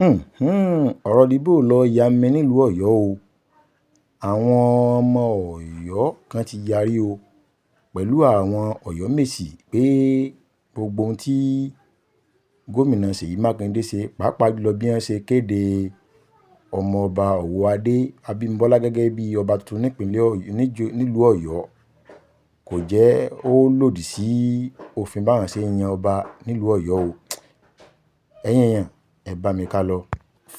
Ọ̀rọ̀ ìdìbò lọ́ọ́ yá mi nílùú Ọ̀yọ́ o. Àwọn ọmọ Ọ̀yọ́ kan ti yarí o pẹ̀lú àwọn Ọ̀yọ́mẹ́sì pé gbogbo ohun tí gómìnà Ṣèyí Mákindè ṣe, pàápàá jùlọ bí wọ́n ṣe kéde ọmọọba Ọwọ́adé Abímbọ́lá gẹ́gẹ́ bí ọba tuntun nípìnlẹ̀ Ọ̀yọ́ nílùú Ọ̀yọ́, kò jẹ́ ó lòdì sí òfin báwọn ṣe ń yan ọba nílùú Ọ̀yọ́ o. Ẹ̀yin èèyàn, ẹ bá mi ká lọ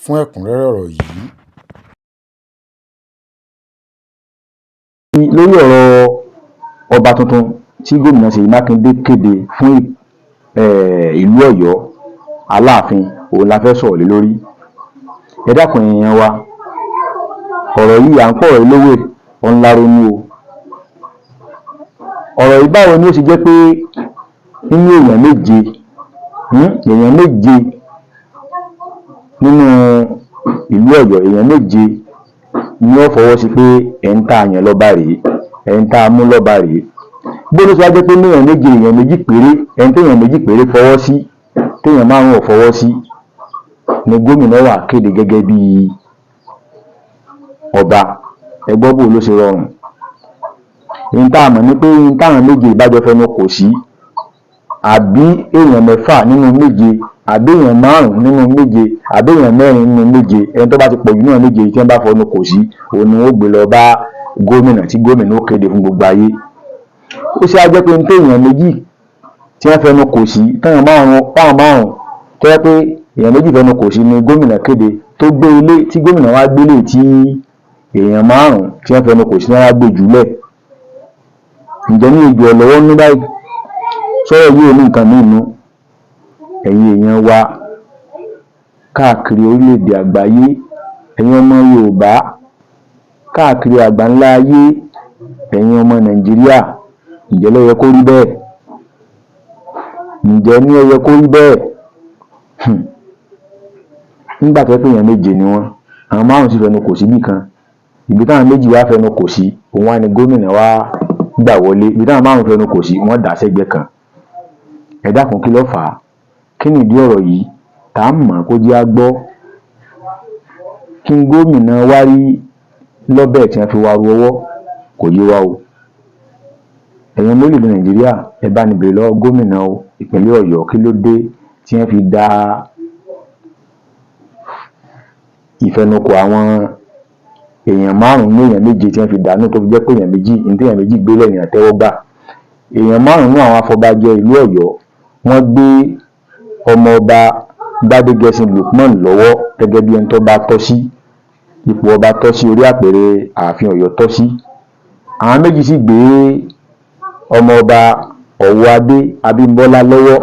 fún ẹ̀kúnrẹ́rẹ́ ọ̀rọ̀ yìí. Lórí ọ̀rọ̀ ọba tuntun tí gómìnà Ṣèyí Mákindé kéde fún ìlú Ọ̀yọ́, Aláàfin, òun la fẹ́ sọ̀rọ̀ lé lórí. Ẹ dákun, ẹ̀yin èèyàn wa, ọ̀rọ̀ yìí à ń pọ̀rọ̀ yìí lówè, ó ń láronú o. Ọ̀rọ̀ yìí, báwo ni ó ṣe jẹ́ pé nínú èèyàn méje, èèyàn méje nínú ìlú Ọ̀yọ́, èèyàn méje ni ó fọwọ́ sí pé ẹ̀ ń tá a yàn lọ́ba rèé, ẹ̀ ń tá a mú lọ́ba rèé? Bó ló ṣe wá jẹ́ pé ní èèyàn méje, èèyàn méjì péré, ẹni téèyàn méjì péré fọwọ́ sí, téèyàn márùn-ún ò fọwọ́ sí, ni gómìnà wá kéde gẹ́gẹ́ bí ọba? Ẹ gbọ́, bó ló ṣe rọrùn? Ohun tá a mọ̀ ni pé ohun táwọn méje ìbájọ fẹnu kò sí, àbí èèyàn mẹ́fà nínú méje, àbí èèyàn márùn-ún nínú méje, àbí èèyàn mẹ́rin nínú méje, ẹni tó bá ti pọ̀ jù náà méje tí wọ́n bá fọnú kò sí, òun ni wọ́n gbé lọ bá gómìnà tí gómìnà ó kéde fún gbogbo ayé. Ó ṣe á jẹ́ pé ní téèyàn méjì tí wọ́n fẹnu kò sí, táwọn márùn-ún tó jẹ́ pé èèyàn méjì fẹnu kò sí ni gómìnà kéde tó gbé ilé, tí gómìnà wá gbélé tí èèyàn márùn-ún tí wọ́n fẹnu kò sí wọ́n wá gbé jùlẹ̀? Ǹjẹ́ ní ejò ọ̀lọ́wọ́ nú báyìí? Sọ̀rọ̀ yìí ò ní nǹkan míì nú. Ẹ̀yin èèyàn wa káàkiri orílẹ̀-èdè àgbáyé, ẹ̀yin ọmọ Yorùbá káàkiri àgbáńlá ayé, ẹ̀yin ọmọ Nàìjíríà, ǹjẹ́ ló yẹ kó rí bẹ́ẹ̀? Ǹjẹ́ ní ó yẹ kó rí bẹ́ẹ̀? Nígbà tó jẹ́ pé èèyàn méje ni wọ́n, àwọn márùn-ún sì fẹnu kò síbì kan, ibi táwọn méjì wá fẹnu kò sí, òun wá ní gómìnà wá gbà wọlé. Ibi táwọn márùn-ún fẹnu kò sí, wọ́n dà á sẹ́gbẹ̀ẹ́ kan. Ẹ dákun, kí ló fà á? Kí nìdí ọ̀rọ̀ yìí? Tá a mọ̀ kó jẹ́ á gbọ́. Kí n gómìnà wá rí lọ́bẹ̀ tí wọ́n fi wá ru ọwọ́, kò yé wa o. Ẹ̀yin ọmọ orílẹ̀-èdè Nàìjíríà, ẹ bá ní bèrè lọ́wọ́ gómìnà ìpínlẹ̀ Ọ̀yọ́, kí ló dé tí wọ́n fi dá ìfẹnukò àwọn èèyàn márùn-ún ní èèyàn méje tí wọ́n fi dànù, tó fi jẹ́ pé èèyàn méjì ní téèyàn méjì gbélé ní àtẹ́wọ́gbà? Èèyàn márùn-ún àwọn afọbajẹ ìlú Ọ̀yọ́, wọ́n gbé ọmọọba Gbádégẹṣin Lukman lọ́wọ́ gẹ́gẹ́ bí ẹni tó bá tọ́ sí ipò ọba, tọ́ sí orí àpèrè ààfin Ọ̀yọ́ tọ́ sí. Àwọn méjì sì gbé ọmọọba Ọwọ́adé Abímbọ́lá lọ́wọ́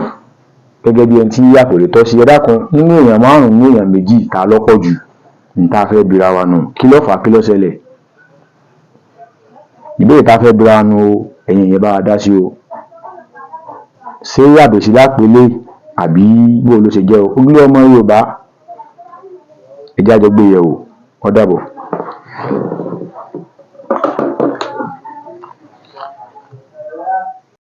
gẹ́gẹ́ bí ẹni tí àpèrè tọ́ sí. Ẹ dákun, nínú èèyàn márùn-ún ní èèyàn méjì, ta ló pọ̀ jù? Ní tá a fẹ́ bira wa nù. Kí ló fà á? Kí ló ṣẹlẹ̀? Ìbéèrè tá a fẹ́ bira wa nù o. Ẹ̀yin èèyàn, bá wa dá sí o. Ṣé àbòsí lápélé, àbí bó ló ṣe jẹ́ o? Ojúlé ọmọ Yorùbá, ẹ jẹ́ á jọ gbé yẹ̀wò. Ó dàbọ̀.